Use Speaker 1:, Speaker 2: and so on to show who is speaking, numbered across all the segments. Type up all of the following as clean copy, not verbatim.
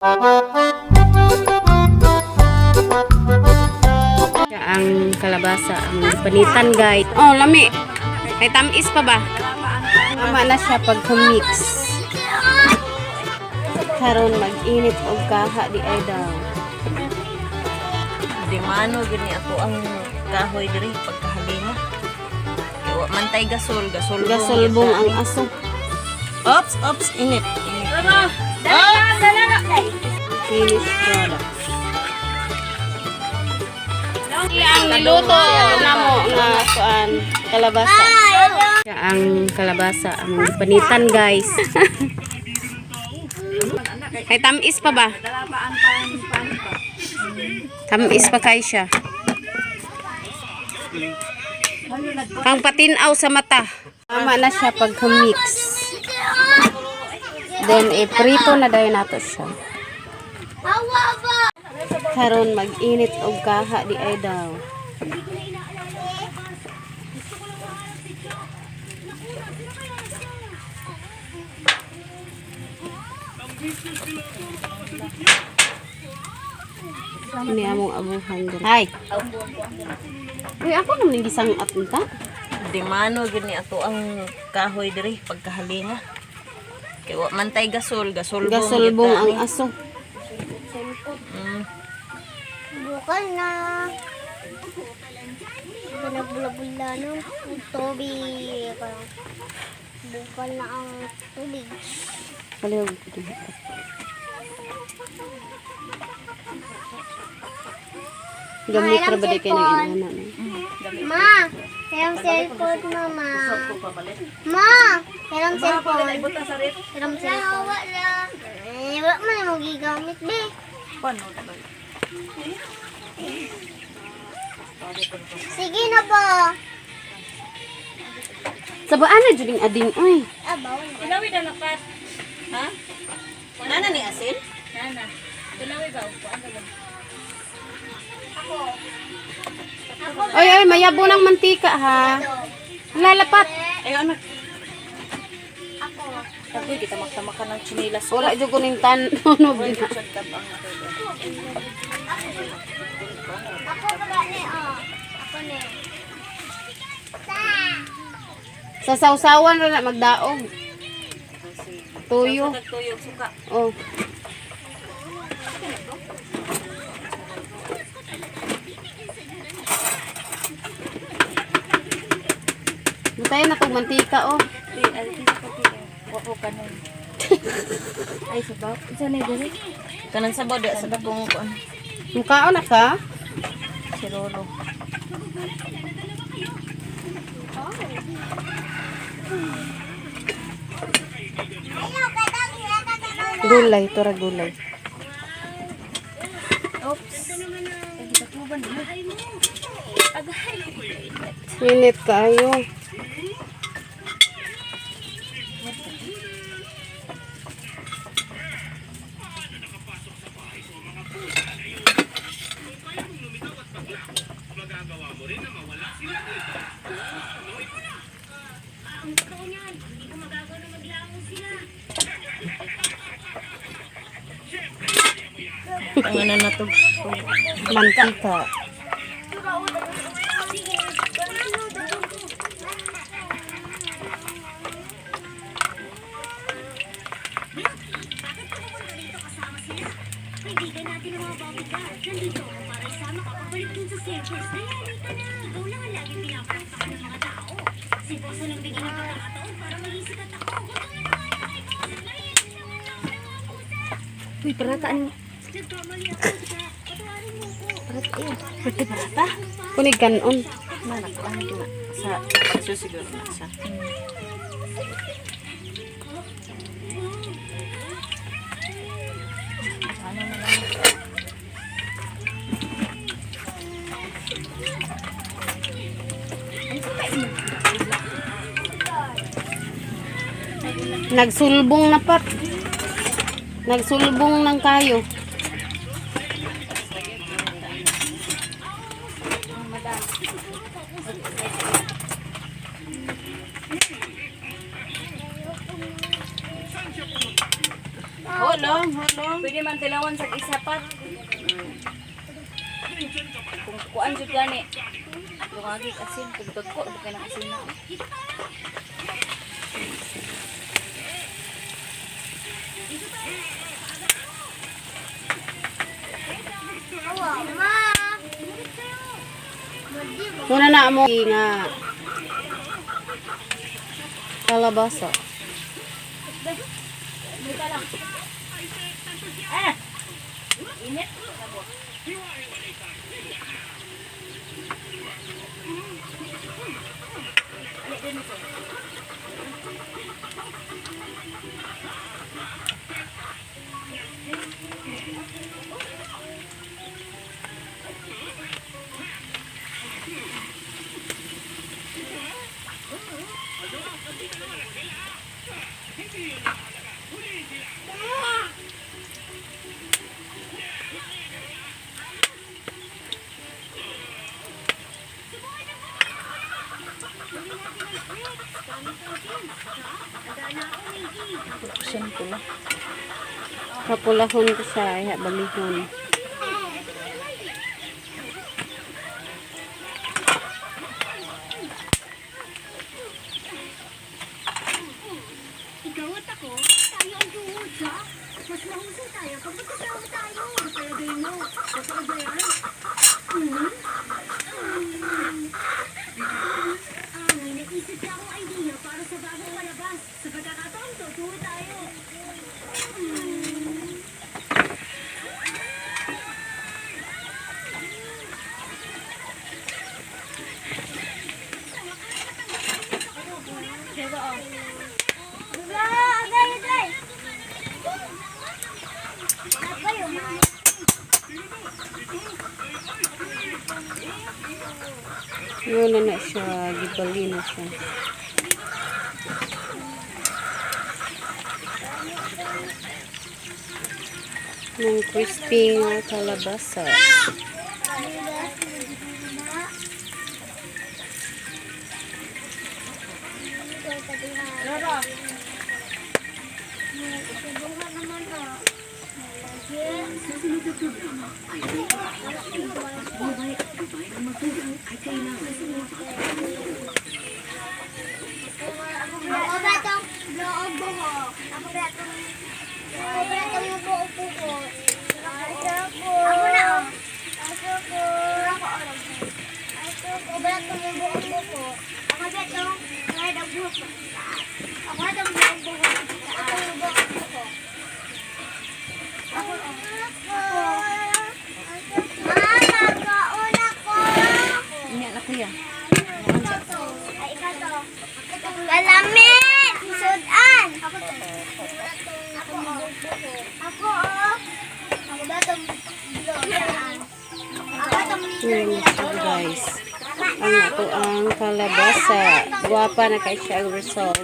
Speaker 1: Ang kalabasa, ang panitan, guys. Oh, lami. Kay tamis pa ba? Tama na siya pag mix. Karon mag-init og kaha di ay daw.
Speaker 2: Di mano gini ako ang kahoy diri pagkahalina. Kay wa man tay gasol, gasulbong.
Speaker 1: Gasulbong ang aso.
Speaker 2: Ops, ops, init. Init.
Speaker 1: Finished product. Ang niluto namo nga kuan kalabasa. Ang kalabasa, ang panitan, guys. Kay tamis pa ba? Tamis pa kay siya. Pang patinaw sa mata. Tama na siya pag mix. Then iprito na dayon nato siya. Karon mag-init og kaha di ay daw. Ini among abuhan diri. Hay. Uy, ako naman yung gisang at unta.
Speaker 2: Di mano gini ako ang kahoy diri pagkahalina. Kay wa man tay gasol, gasulbong.
Speaker 1: Gasulbong ang aso.
Speaker 3: Bukal na. Pinagbula-bula ng tubig. Bukal na ang tubig.
Speaker 1: Palihog. Gamit ra ba di kay nang inana no?
Speaker 3: Ma, hiram cellphone, mama. Ma, hiram cellphone. Hiram cellphone. Wala. Eh, wala man mo gigamit, be. Sige na ba?
Speaker 1: Sabaan na jud ning ading oy.
Speaker 3: Ah, bawal.
Speaker 2: Ilawi na lapat. Ha? Nana ni asin?
Speaker 1: Oy oy, mayabo ng mantika ha. Lalapat.
Speaker 2: Ay anak.
Speaker 3: Ako.
Speaker 2: Tagoy kita magtamakan ng chinilas.
Speaker 1: Wala jud ko ning tanog na.
Speaker 3: Ako pa ni, oh. Ako ni.
Speaker 1: Sa sawsawan ra na magdaog. Tuyo.
Speaker 2: Tuyog suka.
Speaker 1: Oh. Butayan na tong mantika oh.
Speaker 2: Ay sabaw. Isa na diri. Kanang sabaw di sa dakong kuan.
Speaker 1: Mukaon na ka?
Speaker 2: Si Rolo.
Speaker 1: Gulay, tura gulay.
Speaker 2: Oops.
Speaker 1: Init kayo.
Speaker 2: Panganan na to.
Speaker 1: Mantika.
Speaker 4: Kaibigan natin ang mga bodyguard. Nandito ako para isama ka pabalik dun sa circus. Kaya halika na. Ikaw lang ang laging pinapalakpakan ng mga tao. Si boss na lang bigyan ng pagkakataon para maging sikat ako. Huwag kang maniwala kay boss. Mahilig siya manloko ng mga pusa.
Speaker 2: Uy, parataan.
Speaker 4: Nagkamali ako, diba? Patawarin mo ko.
Speaker 2: Pwede parata.
Speaker 1: Kunig kanon.
Speaker 2: Mana ko ano na sa pagsusiguro na siya.
Speaker 1: Nagsulbong na pat. Nagsulbong ng kayo. Hulong, hulong.
Speaker 2: Pwede man tilawan sa isa pat. Kung kuan jud gani. Lungagi asin kung dagko kay nang asin na.
Speaker 3: Awa, ma.
Speaker 1: Muna na mo nga kalabasa.
Speaker 2: Asin pula.
Speaker 1: Kapulahon ko siya, ay balihon.
Speaker 4: Ikaw at ako, tayo ang duo, Jack. Mas mahusay tayo pag magkasama tayo. Sa palagay mo, totoo ba yan? Hmm? Hmm. Ah, may naisip na akong idea para sa bagong palabas. Sa pagkakataon to, duo tayo. Hmm.
Speaker 3: Diba, agay, agay. Agay, oh, ma.
Speaker 1: Yun na na siya, gibali na siya. Ng crispy nga kalabasa.
Speaker 3: Ako ba itong loob buhok? Ako ba itong ako ba itong buhok buhok? Ako Ako na oh. Ako ko. Ako Ako ko ba itong buhok buhok? Ako ba itong red ang buhok taas? Ako ba itong buhok buhok? Ako itong buhok buhok. Ako ako. Mama, kaon ako.
Speaker 2: Inya na kuya.
Speaker 3: Ay, ikaw to. Kalamit! Sudan! Ako to. Ako, oh. Ako, oh. Ako ba itong Ako itong leader
Speaker 1: Yun na
Speaker 3: nila.
Speaker 1: siya guys. Ang ato ang kalabasa. Guwapa na kay siya ang result.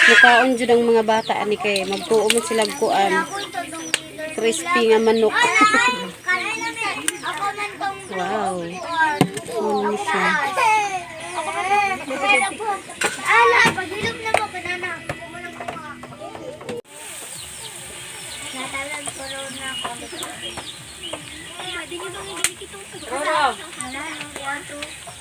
Speaker 1: Mukaon jud ang mga bata ani kay magtuo man sila og kuan.
Speaker 3: Ako ito tong leader nila.
Speaker 1: Crispy nga manok.
Speaker 3: Kalamit! Ako man tong
Speaker 1: Wow. Ano siya?
Speaker 3: Ako man tong Ala, paghilom na mo, banana. Ako man ang kuha. Natalag ko rin na ako.
Speaker 4: Pwede niyo bang ibalik itong
Speaker 2: Roro.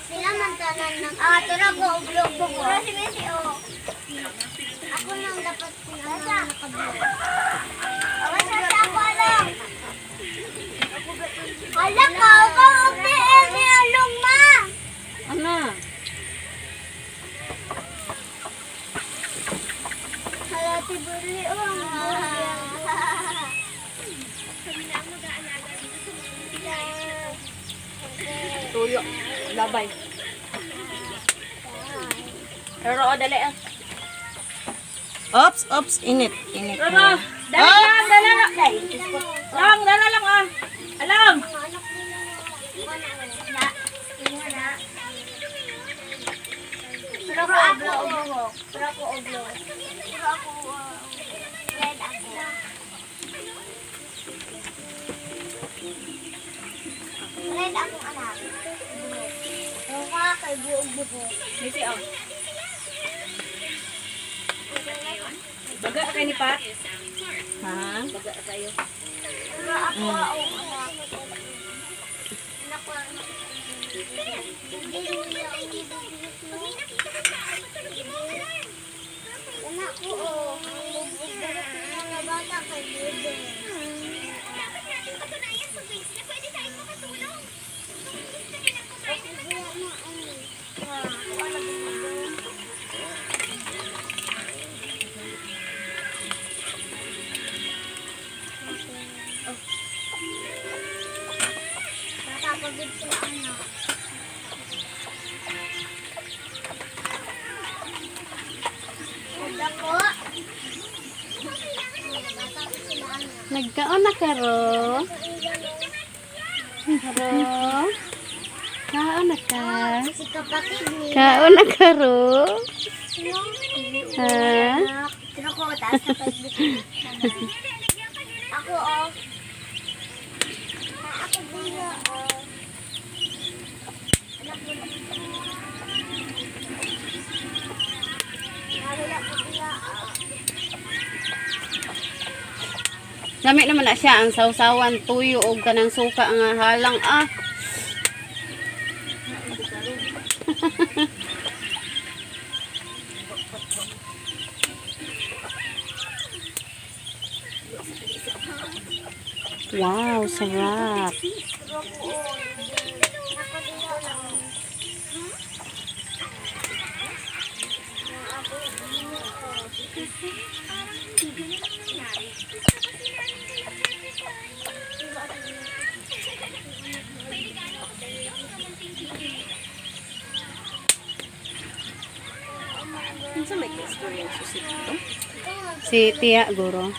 Speaker 3: Sila man tanan ng ah, tura ko ublog buko. Si Messi oh. Ako nang dapat kung ano ang nakablog. Ako sa ako lang. Hala ka, ako ubi ni along ma.
Speaker 1: Ana.
Speaker 3: Hala ti buli oh. Ang buli.
Speaker 4: Kami na ang mag-aalaga dito sa mga munting hayop na to.
Speaker 2: Tuyo. Labay. Roro, oh, dali ah. Ops, ops, init, init. Roro, dali lang, dali lang. Lang, dali lang ah. Alam.
Speaker 3: Pero ko oblog. Pero ko oblog. Pero ako red ako. Red akong anak. Mukha kay buog buhok.
Speaker 2: Misi oh. Baga kay ni Pat? Ha? Baga kayo.
Speaker 3: Ako, ako, anak. Anak ko. Anak ko, oh. Mga bata kay Bebe.
Speaker 4: Dapat natin patunayan sa Wings na pwede tayong makatulong. Kung gusto nilang kumain ng
Speaker 3: Nakapagod sila, anak. Ako. Bata ko sila, anak.
Speaker 1: Nagkaon na karo. Karo. Kaon na ka.
Speaker 3: Si kapatid ni
Speaker 1: Kaon na karo. Ha?
Speaker 3: Pero ko taas na Facebook. Ako oh. Ako din oh. Anak mo. Wala ko diya, oh.
Speaker 1: Lami naman na siya ang sawsawan tuyo og kanang suka nga halang ah. Wow, sarap.
Speaker 3: Pero ko oh. Ako diya, oh. Ako diya, oh.
Speaker 4: Kasi parang hindi ganun ang nangyari. Gusto kasi namin kayong surprisean. May regalo ako sa inyo, mga munting tigil.
Speaker 2: Unsa may ka-istorya ang susi dito?
Speaker 1: Si Tia Guro.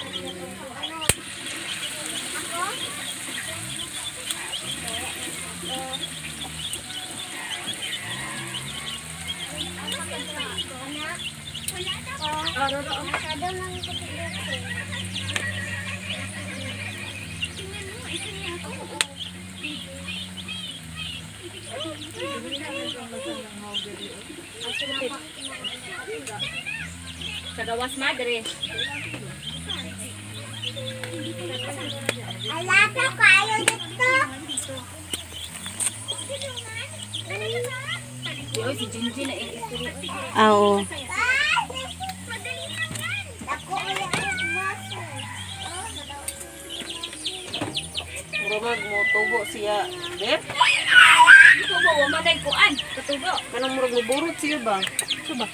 Speaker 3: Masyado lang ko
Speaker 4: Tingnan mo, isa niya ako. Ibig sabihin, kailangan tayo.
Speaker 2: Sa gawas madre.
Speaker 3: Alata kayo dito.
Speaker 4: Dito. Tulungan? Talaga ba?
Speaker 2: Oy, si Jinjin na istorya.
Speaker 1: Ah, oo.
Speaker 4: Madali lang yan.
Speaker 3: Ako ulit ang basa.
Speaker 2: Murag mo tubo siya. Beb? Tubo wa man ay kuan. Katubo. Kanang murag mo burot siya ba? Siya ba?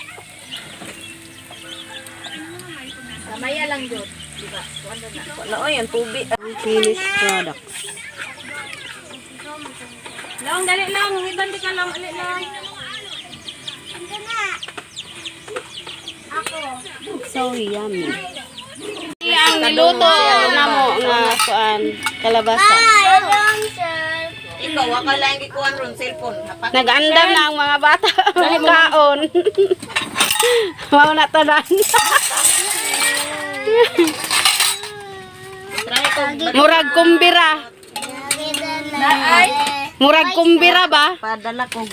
Speaker 2: Samaya lang jud, di ba? Kuan na. Wala oy, ang tubig.
Speaker 1: Finished products.
Speaker 2: Long, dali lang. Ibandi ka lang, dali lang.
Speaker 3: Ito na. Ako.
Speaker 1: So yummy. Ang niluto namo nga kuan kalabasa.
Speaker 3: Hi, sir.
Speaker 2: Ikaw, waka lang gikuan ron cellphone. Hapak.
Speaker 1: Nag-andam na ang mga bata kaon. Mao na tanan.
Speaker 2: Try ko.
Speaker 1: Murag kumbira.
Speaker 3: Ay.
Speaker 1: Murag kumbira ba?
Speaker 2: Padala ko.